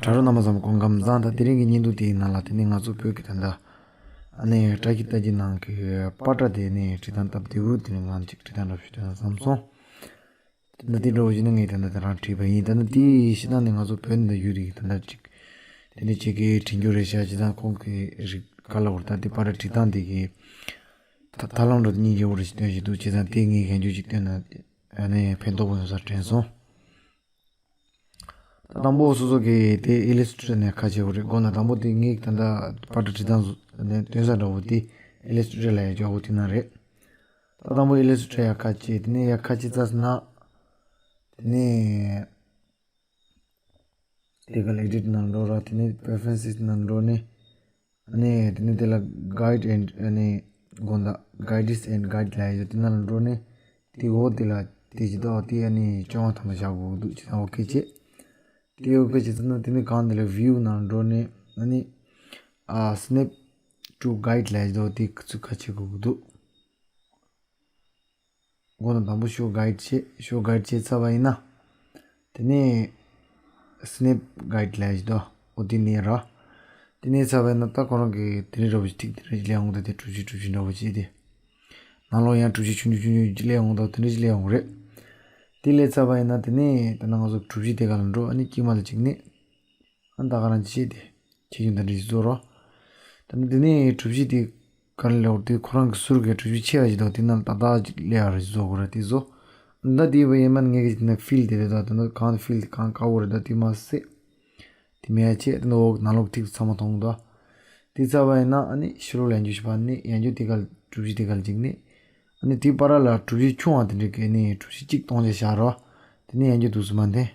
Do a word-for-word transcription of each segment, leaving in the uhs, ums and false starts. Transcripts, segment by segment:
དྲ་གྲོགས་རྣམ་པ་ཚོ་སྐུ་ཁམས་བཟང་། ད་དེ་རིང་གི་བརྙན་ཐུང་དེའི་ནང་ལ་དེ་ནས་ང་ཚོ་བོད་ཀྱི་ད་ལྟ་ཨ་ནི་བཀྲ་ཤིས་རྟགས་བརྒྱད་ནང་གི་པ་ཏྲ་དེ་ནས་བྲིས་སྟངས་སྟབས་བདེ་པོ་དེ་ནས་ང་གཅིག་བྲིས་སྟངས་འདྲ་ཞིག་སྟོན་བསམ་སོང་། ད་དེ་འདྲ་བོ་ཞིག་ནི་ངས་ད་ལྟ་དེ་རང་བྲིས་པ་ཡིན། ད་ནི་དེའི་གཞི་ནང་ནས་ང་ཚོ་བོད་འདི་ཡུལ་རིགས་ད་ལྟ་གཅིག་དེ་ནས་ཅིག་གིས་བྲིས་རྒྱུ་རེད་ཤག་ཅི་ད་ཁོང་གི་རིགས་ག་ལ་བར་ད་དེ་པ་ཏྲ་བྲིས་སྟངས་དེ་གི་ད་ཐབས་ལམ་འདྲ་སྙིང་རྗེ་བོ་རེ་ཞིག་སྟོན་བཞིན་འདུག་ཅི་ད་དེ་ངས་ཡང་བསྐྱར་ཅིག་སྟོན་ན་ཨ་ནི་ཕན་ཐོགས་པོ་ཡོང་ས་དྲན་སོང་། ད་དང་པོ་སོ་སོ་གི་དེ་ཨི་ལེ་སི་ཊི་རེ་ཊར་ནས་ཁ་ཕྱེ་དགོས་རེད། དགོངས་དག་དང་པོ་དེ་ངས་ད་ལྟ་པ་ཏྲ་བྲིས་སྟངས་སུ་ནས་སྟོན་ས་འདྲ་བོ་དེ་ཨི་ལེ་སི་ཊི་རེ་ཊར་ལ་ཡ་འཇོག་དགོས་དེ་ན་རེད། ད་དང་པོ་ཨི་ལེ་སི་ཊི་རེ་ཊར་ཡ་ཁ་ཕྱེ། དེ་ནས་ཡ་ཁ་ཕྱེ་ཚར་སོང་ན། དེ་ནས་དེ་ག་ལ་ཨེ་ཌིཊ་ནང་འགྲོ་ར། དེ་ནས་པེ་རེ་ཕེ་རེན་སི་ནང་འགྲོ་ནས། ཨ་ནི་དེ་ནས་དེ་ལ་གའི་ཌི་ཨེན་ཌི་ཨ་ནི་དགོངས་དག་གའི་ཌི་ཨེན་ཌི་གའི་ཌི་ལབ་ཡོད། དེ་ནང་ལ་འགྲོ་ནས་དེ་འོག་དེ་ལ་དེ་ཇི་ལྟ་བ་དེ་ཨ་ནི་བཅོ་ལྔ་ཐམ་པ་བཞག་དགོས་འདུག་ཅི་ད་ཨོ་ཁེ་བྱེད། དེ་ཨོ་ཁེ་བྱེད་ཚར་ན་དེ་ནས་གང་དེ་ལ་ཝིའུ་ནང་འགྲོ་ནས་ཨ་ནི་ཨ་སི་ནེབ་ཊུ་གའི་ཌི་ལབ་ཡོད། དེ་ཚུར་ཁ་ཕྱེ་དགོས་འདུག་དགོངས་དག་དང་པོ་ཤོ་གའི་ཌི་བྱེད། ཤོ་གའི་ཌི་བྱེད་ཚར་བ་ཡིན་ན། དེ་ནས་སི་ནེབ་གའི་ཌི་ལབ་ཡོད་དོ། འོ་དེ་ནས་ར། དེ་ནས་ཚར་བ་ཡིན་ན་ད་ཁོ་རང་གི་དེ་རིང་འདྲ་བོ་ཞིག་ཐིག་དེ་རིང་ཅིག་སླེབས་ཡོང་གི་འདུག་དེ་གྲུ་བཞི་གྲུ་བཞི་འདྲ་བོ་ཅིག་དེ། ནང་ལོགས་ཡང་གྲུ་བཞི་ཆུང་ཆུང་ཆུང་ཆུང་ཅིག་སླེབས་ཡོང་གི་འདུག་དེ་འདྲ་ཅིག་སླེབས་ཡོང་གི་རེད། དེ་སླེབས་ཚར་བ་ཡིན་ན་དེ་ནས་ད་ནང་ང་ཚོ་གྲུ་བཞི་དེ་ག་ལ་འགྲོ། ཨ་ནི་དཀྱིལ་མ་ལ་གཅིག་ནས། ཨ་ད་ག་རང་ཅིག་བྱས་ཏེ། ཆེ་ཆུང་དེ་འདྲ་ཞིག་བཟོ་རོགས། ད་ནི་དེ་ནས་གྲུ་བཞི་དེ་ག་རེ་ལབ་དེ་ཁོ་རང་གི་ཟུར་གི་གྲུ་བཞི་ཆེ་བ་ཞིག་འདུག་དེ་ནང་ལ་ཏག་ཏག་ཅིག་སླེབས་ཡ་རེ་བཟོ་དགོས་རེད། དེ་བཟོ། ད་དེ་བས་ཡིན་མིན་ངས་གི་ནས་ཕིལ་དེ་རེད་དོ། ད་ནི་གང་ཕིལ་དེ་གང་དཀར་པོ་རེད། ད་དེ་མ་ཟད། དེ་མེད་ཡ་ཆེ་དེ་ནི་འོག་ནང་ལོགས་ཐིག་ཚང་མ་མཐོང་དོ། དེ་ཚར་བ་ཡིན་ན་ཨ་ནི་ཕྱི་ལོགས་ལ་ཡང་འཇུ་ཞིག་པ་ནི་ཡང་འཇུ་དེ་ག་ལ་གྲུ་བཞི་དེ་ག་ལ་འཇིག་ནི། ཨ་ནི་དེའི་བར་ལ་གྲུ་བཞི་ཆུང་བ་དེ་འདྲ་གི་ནི་གྲུ་བཞི་གཅིག་སྟོང་ཆ་བཞག་རོགས། དེ་ནི་ཡང་འཇུ་དུས་སུ་མ་འཐེན།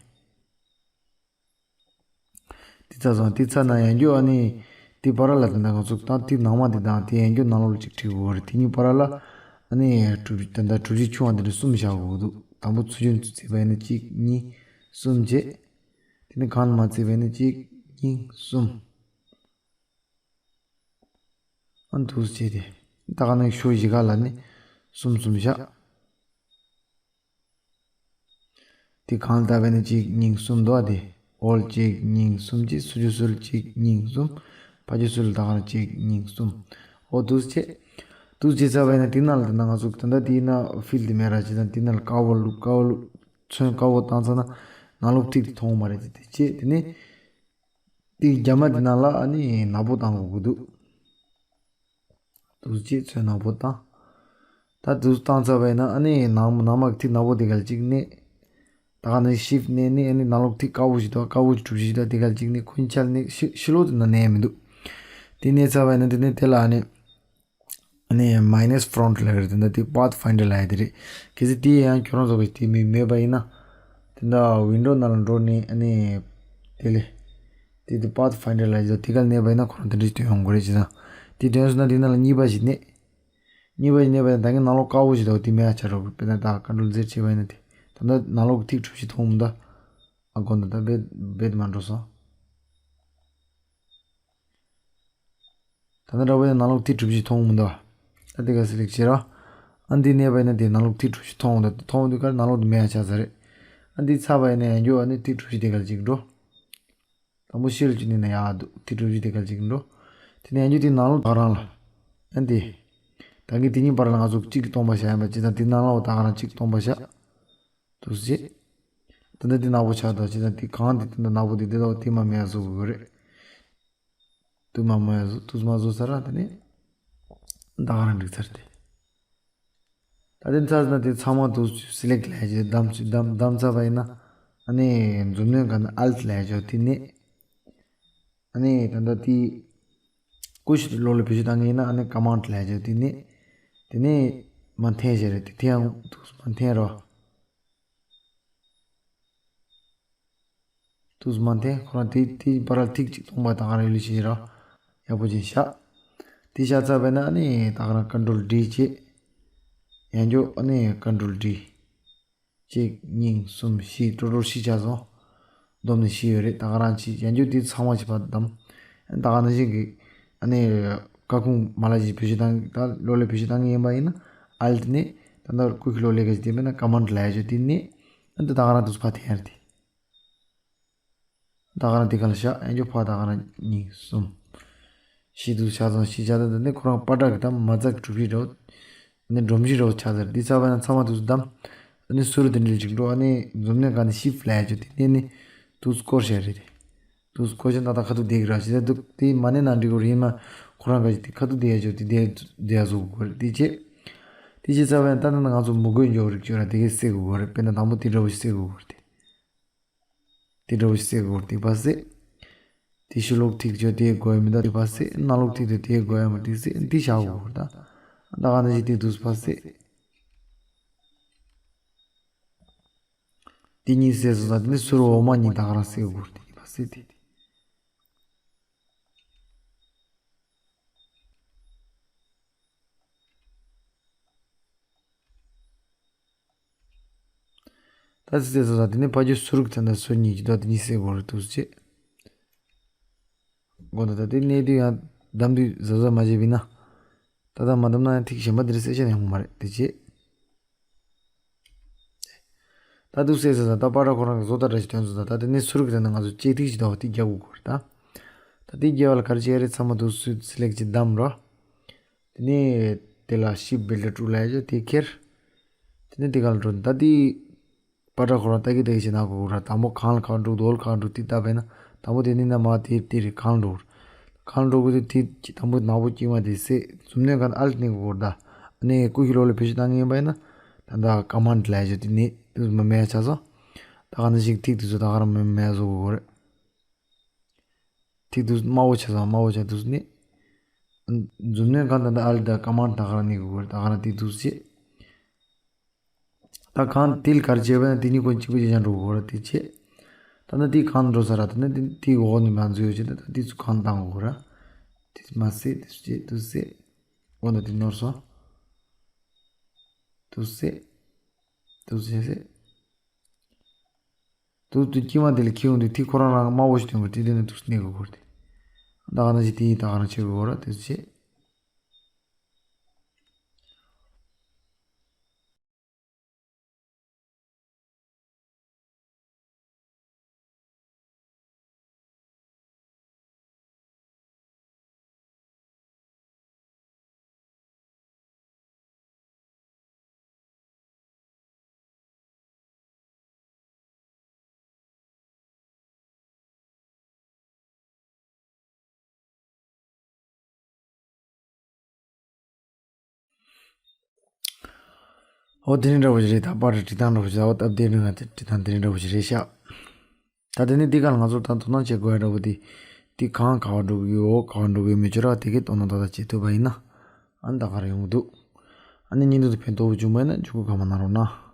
དེ་ཚར་སོང་། དེ་ཚར་ན་ཡང་འགྱོ་ཨ་ནི། དེ་བར་ལ་ད་ལྟ་ང་ཚོ་ད་དེ་ནང་མ་དེ་དང་དེ་ཡང་འགྱོ་ནང་ལོགས་ལ་གཅིག་བྲིས་དགོས་རེད། དེ་གཉིས་བར་ལ་ཨ་ནི་གྲུ་ད་ལྟ་གྲུ་བཞི་ཆུང་བ་དེ་འདྲ་གསུམ་བཞག་དགོས་འདུག་དང་པོ་ཚུར་རྒྱུན་དུ་བརྩིས་པ་ཡིན་ན་གཅིག་གཉིས་གསུམ་བྱས། དེ་ནི་གང་ལ་མ་བརྩིས་པ་ཡིན་ན་གཅིག་གཉིས་གསུམ། ཨ་འདུག་སེ་བྱས་ཏེ། ད་ག་ནང་ཤོག་བཞི་ག་ལ་ནི་གསུམ་གསུམ་བཞག་དེ་གང་ལྟར་བས་ན་གཅིག་གཉིས་གསུམ་འདུག་ཨ། དེ་འོལ་གཅིག་གཉིས་གསུམ་གཅིག་སུ་ཆུ་སུལ་གཅིག་གཉིས་གསུམ། ཕ་ཆུ་སུལ་ད་ག་ན་གཅིག་གཉིས་གསུམ། འོ་འདུག་སེ་བྱས། འདུག་སེ་བྱས་ཚར་བས་ན་དེ་ནང་ལ་དེ་ན་ང་ཚོ་ད་ལྟ་དེ་ན་ཕིལ་དེ་མེད་ར་ཅི་དང་དེ་ན་ལ་དཀར་པོ་བླུགས་དཀར་པོ་བླུགས་ཚོན་དཀར་པོ་བཏང་ཚར་ན་ནང་ལོགས་ཐིག་དེ་མཐོང་མ་རེད། དེ་དེ་བྱས་དེ་ནས། དེའི་རྒྱབ་མ་དེ་ནང་ལ་ཨ་ནི་ནག་པོ་བཏང་དགོས་ཀྱི་འདུག་འདུག་སེ་བྱས་ཚོན་ནག་པོ་བཏང་། ད་འདུག་བཏང་ཚར་བས་ན་ཨ་ནི་ནང་ནང་མ་ཐིག་ནག་པོ་དེ་ག་ལ་གཅིག་གནོན། ད་ག་ནི་ཤིབ་གནོན་ནས་ཨ་ནི་ནང་ལོགས་ཐིག་དཀར་པོ་ཞིག་དང་དཀར་པོ་ཞིག་གྲུ་བཞི་ཞིག་དང་དེ་ག་ལ་གཅིག་གནོན། ཁོ་གཉིས་ཆ་ལ་གནོན། ཕྱི་ཕྱི་ལོགས་དེ་ན་གནོན་མི་འདུག་དེ་གནོན་ཚར་བས་ན་དེ་ནས་དེ་ལ་ཨ་ནི། ཨ་ནི་མའི་ནས་ཕོན་ཊི་ལབ་ཀྱི་རེད། དེ་འདྲ་དེ་པཱཐ་ཕའིན་ཌར་ལབ་ཡ་དེ་རེད། གལ་སྲིད་དེ་ཡང་ཁྱོད་རང་ཚོ་གིས་དེ་མི་མེད་པ་ཡིན་ན། དེ་འདྲ་ཝིན་ཌོ་ནང་ལ་འགྲོ་ནས་ཨ་ནི། དེ་ལས། དེ་དེ་པཱཐ་ཕའིན་ཌར་ལབ་ཡ་དེ་ག་ལ་གནོན་པ་ཡིན་ན་ཁོ་རང་དེ་འདྲ་ཞིག་ཐོན་ཡོང་གི་རེད། ཅི་ཙང་། དེ་ཐོན་སོང་ན་དེ་ནང་ལ་གཉིས་པ་ཞིག་གནོན། གཉིས་པ་ཞིག་གནོན་པ་ཡིན་ན་ད་གིན་ནང་ལོགས་དཀར་པོ་ཞིག་འདུག་དེ་མེད་ཡ་ཆགས་འགྲོ་གི། དཔེར་ན་ད་ཀོན་ཊོལ་ཛེཌ་བྱས་པ་ཡིན་ན་དེ། ད་ལྟ་ནང་ལོགས་ཀྱི་ཐིག་གྲུ་བཞི་མཐོང་མི་འདུག་ཨ་དགོངས་དག་ད་རྦད་རྦད་མ་འགྲོ་སོང་། ད་ནི་ར་བའི་ནང་ལོགས་ཐིག་གྲུ་བཞི་མཐོང་མི་འདུག་ད་དེ་ག་སི་ལེག་བྱེད་ར། ཨ་འདི་གནོན་པ་ཡིན་ན་དེ་ནང་ལོགས་ཐིག་གྲུ་བཞི་མཐོང་འདུག་མཐོང་འདུག་ག་ནང་ལོགས་དེ་མེད་ཡ་ཆགས་ས་རེད། ཨ་འདི་ཚར་བ་ཡིན་ན་ཡང་འགྱོ་ཨ་ནི་ཐིག་གྲུ་བཞི་དེ་ག་ལ་གཅིག་འགྲོ། དང་པོ་ཕྱི་ལ་གཅིག་གནོན་ན་ཡག་འདུག་ཐིག་གྲུ་བཞི་དེ་ག་ལ་གཅིག་འགྲོ། དེ་ནས་ཡང་འགྱོ་དེ་ནང་ལོགས་བག་རང་ལ། ཨ་འདི། ད་གིན་དེ་གཉིས་བར་ལ་ང་ཚོ་གཅིག་གི་སྟོང་པ་བཞག་ཡིན་པ་ཅི་ཙང་དེ་ནང་ལོགས་བག་རང་གཅིག་སྟོང་པ་བཞག་འདུག་སེ། ད་ལྟ་འདི་ནག་པོ་ཆགས་འདུག་ཅི་ཙང་འདི་གང་འདི་ད་ལྟ་ནག་པོ་འདི་འདི་ལོག་དེ་མ་མེད་བཟོ་དགོས་རེད། དུ་མ་མེད་བཟོ་དུ་མ་བཟོ་ས་ར་དེ་ནས་ད་ག་རང་འགྲིག་ཚར་ཏེ། ད་དེ་ཚར་ན་དེ་ཚང་མ་དུ་སི་ལེག་ལས་བྱེད་བདམས་བདམས་བདམས་ཚར་བ་ཡིན་ན་ཨ་ནི་འཛུབ་གནོན་ག་ན་ཨལ་ཊི་ལས་བྱེད་དེ་ནས་ཨ་ནི་ད་ལྟ་དེ་ཀུ་ཤུ་ལོ་ལ་བེད་སྤྱོད་བཏང་གི་ཡིན་ན་ཨ་ནི་ཀ་མན་ཌི་ལས་བྱེད་དེ་ནས་དེ་ནས་མ་འཐེན་ཞེས་རེད། དེ་འཐེན་ཡང་དུ་མ་འཐེན་རོགས། དུས་མ་འཐེན་ཁོ་རང་དེ་དེའི་བར་ལ་ཐིག་གཅིག་སྟོང་པ་ད་ག་རང་ཡུལ་ལ་ཕྱིན་ར། ཡག་པོ་ཅིག་བཞག་དེ་བཞག་ཚར་བས་ན་ཨ་ནི་ད་ག་རང་ཀོན་ཊོལ་ཌི་བྱེད། ཡང་འགྱོ་ཨ་ནི་ཀོན་ཊོལ་ཌི། གཅིག་གཉིས་གསུམ་བཞི་ཀྲོ་ཀྲོ་བཞི་ཆགས་སོང་། བསྡོམས་ནས་བཞི་ཡོད་རེད། ད་ག་རང་ཅིག་ཡང་འགྱོ་དེ་ཚང་མ་ཅིག་ཕར་བསྡམས། ད་ག་ནང་བཞིན་གྱི་ཨ་ནི་སྐར་ཁུང་མ་ལ་ཅིག་བེད་སྤྱོད་བཏང་ད་ལོ་ལ་བེད་སྤྱོད་བཏང་གི་ཡིན་པ་ཡིན་ན་ཨལ་ཊི་ནས་ད་ལྟ་ཀུ་ཤུ་ལོ་ལ་ག་ཅིག་དེ་མིན་ན་ཀ་མན་ཌི་ལ་ཡ་ཅོ་དེ་ནས་ཨ་ནི་ད་ག་རང་དུས་ཕར་འཐེན་ཡ་རེད་དེ། ད་ག་རང་དེ་ག་ལ་བཞག་ཨེ་འཇོག་ཕ། ད་ག་རང་གཉིས་གསུམ། བཞི་འདུག་ཆ་ཚང་བཞི་ཆ་ད་ད་ནི་ཁོ་རང་པ་ཏྲ་གི་ད་མ་རྩ་གྲུབ་རིགས་རོ། ནི་སྒྲོམ་གཞི་རོ་ཆ་ཟེར་འདི་ཚ་བ་ན་ཚ་མ་དུས་སུ་བསྡམ། ནི་སུ་རུ་དེ་འདྲ་ཅིག་འགྲོ། ཨ་ནི་འཛུམ་ནས་ག་ནི་ཤིབ་ལས་ཆོ་དེ་ནས་ནི་དུས་སྐོར་བྱས་རེད། དུས་སྐོར་ཆ་ད་ད་ཁ་ཐུག་བསྡད་ཀྱི་ར་ཞེ་ད་འདུག་དེ་མ་ནས་ན་འགྲིག་གོ་རེད་མ། ཁོ་རང་ག་ཞིག་དེ་ཁ་ཐུག་བསྡད་ཆོ་དེ་བསྡད་བསྡད་བཟོ་དགོས་རེད་དེ་ཆེ། དེ་ཆེ་ཚ་བ་ན་ད་ད་ང་ཚོ་མུ་གོས་འཇོག་རིགས་ཆོ་ར་དེ་གས་སེ་དགོས་རེད། དཔེར་ན་དང་པོ་དེ་འདྲ་བོ་ཞིག་སེ་དགོས་རེད་དེ། དེ་འདྲ་བོ་ཞིག་སེ་དགོས་རེད་དེ་ཕ་སེ། དེ་ཕྱི་ལོགས་ཐིག་ཆོ་དེ་དགོས་ཡ་མི་འདུག་དེ་ཕ་སེ། ནང་ལོགས་ཐིག་དེ་དེ་དགོས་ཡ་མི་འདུག་སེ་འདི་བཞག་དགོས་རེད་ད། ད་ག་ནང་བཞིན་དེ་དུས་ཕ་སེ། དེ་གཉིས་སེ་སོང་ཙང་དེ་ནི་ཟུར་འོག་མ་གཉིས་ད་ག་རང་སེ་དགོས་རེད་དེ་ཕ་སེ་དེ། ད་སི་སི་སི་ས་དེ་ནས་ཕ་རྒྱུ་སུ་རུག་ཚན་ད་སུ་གཉིས་ཀྱི་ད་དེ་གཉིས་སེ་གོ་རུ་ཐུག་ཅེ། གོ་ད་ད་དེ་གནས་དུས་ཡང་བདམས་དུས་ཟ་ཟ་མ་བྱས་པས་ན། ད་ད་མ་བདམས་ན་ཡང་ཐིག་གཞན་པ་དེ་རེ་སེ་ཆ་ནས་ཡོང་མ་རེད་དེ་ཅེ། ད་དུ་སེ་སི་ས་ད་པ་ར་ཁོ་རང་གི་བཟོ་ལྟ་འདྲ་ཞིག་སྟོན་ཚུལ་ད་ད་དེ་ནས་སུ་རུག་ཚན་ད་ང་ཚོ་ཅེ་ཐིག་ཅིག་ད་བ་དེ་རྒྱག་དགོས་གོ་རེད་ད། ད་དེ་རྒྱག་པ་ལ་ག་རེ་བྱེད་ཡ་རེད་ཚང་མ་དུ་སུ་སི་ལེག་ཅིག་བདམས་རོ། དེ་ནས་དེ་ལ་ཤིབ་བེལ་ཊི་དྲུག་ལ་ཡ་དེ་ཁྱེར། དེ་ནས་དེ་ག་ལ་འགྲོ་ད་དེ། པ་ཏྲ་ཁོ་རང་ལྟ་གི་ལྟ་གི་བྱེད་ན་གོ་གོ་ར་དང་པོ་གང་ལ་གང་འགྲོ་དོ་ལ་གང་འགྲོ་དེ་ལྟ་བས་ན་དང་པོ་དེ་ནི་ན་མ་དེ་དེ་རེད་གང་འགྲོ། གང་འགྲོ་གོ་དེ་དེ་དང་པོ་ནག་པོ་སྐྱེས་མ་དེ་སེ་འཛུམ་ནས་གང་ཨལ་ནི་གོ་གོ་ར་ད། ཨ་ནི་ཀུ་ཤི་ལོ་ལ་བེད་སྤྱོད་བཏང་ངེས་པ་ཡིན་ན་ད་ད་ཀ་མན་ལ་ཡ་དེ་ནི་དུ་མ་མེད་ཆ་ས། ད་ག་ནི་ཞིག་ཐིག་དུ་ཚོ་ད་ག་ར་མེད་མེད་བཟོ་གོ་གོ་རེད། ཐིག་དུ་དམར་པོ་ཆ་ས་དམར་པོ་ཆ་དུ་ནི། འཛུམ་ནས་གང་ད་ད་ཨལ་ད་ཀ་མན་ད་ག་ར་ནི་གོ་གོ་ར་ད་ག་ར་དེ་དུ་ཆེ། ད་གང་དེ་ལ་གར་བྱས་པ་ན་དེ་གཉིས་ཀོན་གཅིག་པུ་ཅི་ཅང་འགྲོ་གོ་ར་དེ་ཆེ། ད་ནི་དེ་གང་འགྲོ་ས་ར་ད་ནི་དེ་དེ་འོག་ནི་མ་འཛུལ་ཡོད་ཆེ་ད་ད་དེ་ཚོ་གང་བཏང་གོ་ར། དེ་མ་སེ་དེ་ཆེ་དུ་སེ། འོ་ན་དེ་ནོར་སོ། དུ་སེ། དུ་སེ་སེ། དུ་དུ་དཀྱིལ་མ་དེ་ལ་ཁྱེར་ཡོང་དུས་དེ་ཁོ་རང་རང་དམར་པོ་ཞིག་སྟོན་གོ་དེ་དེ་ནི་དུ་སེ་གནས་གོ་གོ་ར་དེ། ད་ག་ན་ཞིག་དེ་ཡིན་ད་ག་རང་ཆེ་གོ་གོ་ར་དེ་ཆེ། ཨོ་དེ་ནི་འདྲ་བོ་ཞིག་རེད་ད། པར་བྲིས་སྟངས་འདྲ་བོ་ཞིག་ཨོ་སྟབས་བདེ་ནི་ང་དེ་བྲིས་སྟངས་དེ་ནི་འདྲ་བོ་ཞིག་རེད་ཤག་ད་དེ་ནི་འདི་ག་ལ་ང་ཚོར་ད་དོ་སྣང་བྱེད་དགོས་ཡ་འདྲ་བོ་དེ། དེ་གང་ག་བ་འགྲོ་གི་ཡོད་ག་བ་འགྲོ་གི་ཡོད་མི་ཅོ་ར་དེ་གས་དོ་སྣང་ཏག་ཏག་བྱེད་ཐུབ་པ་ཡིན་ན། ཨ་ནི་ད་ག་ར་ཡོང་གི་འདུག་ཨ་ནི་ཉིན་དུ་དུ་ཕན་ཐོགས་བྱུང་བ་ཡིན་ན་འཇུག་གུ་ག་མ་གནང་རོགས་གནང་།